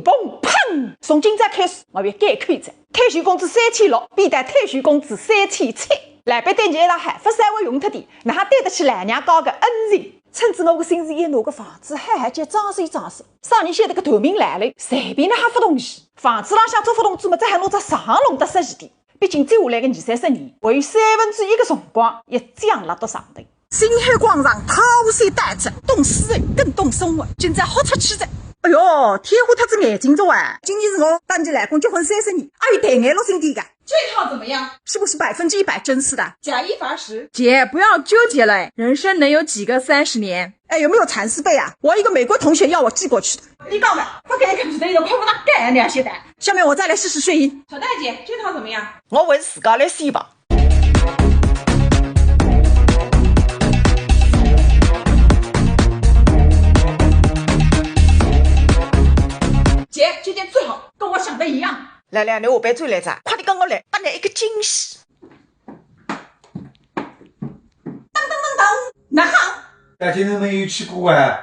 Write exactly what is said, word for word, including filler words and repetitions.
嘣砰！从今朝开始，我要改口子。退休工资三千六，变到退休工资三千七。老板对伲一道喊，勿稍微用脱点，哪哈对得起老娘家个恩情？趁仔我个心思一拿个房子，好好叫装修装修。啥人晓得个大明来了，随便哪哈勿同意。房子浪向做勿动仔么，只好拿只床弄得适意点。毕竟接下来个二三十年，还有三分之一个辰光要将辣到床头。星海广场讨些单子，懂诗文更懂生活，今朝豁出去哉。哎哟，天花脱仔眼睛哉哇！今年是我搭伲老公结婚三十年，阿有谈眼落心点个？这套怎么样？是不是百分之一百真实的？假一罚十。姐，不要纠结了，人生能有几个三十年？哎，有没有蚕丝被啊？我一个美国同学要我寄过去的。你讲吧，不给个皮带都看不到，干两些单。下面我再来试试睡衣。小戴姐，这套怎么样？我还是自家来试吧。姐，这件最好，跟我想的一样。来来，侬下班转来哉，快点跟我来，拨侬一个惊喜。当当当当，哪哈？大家能不能有去过啊？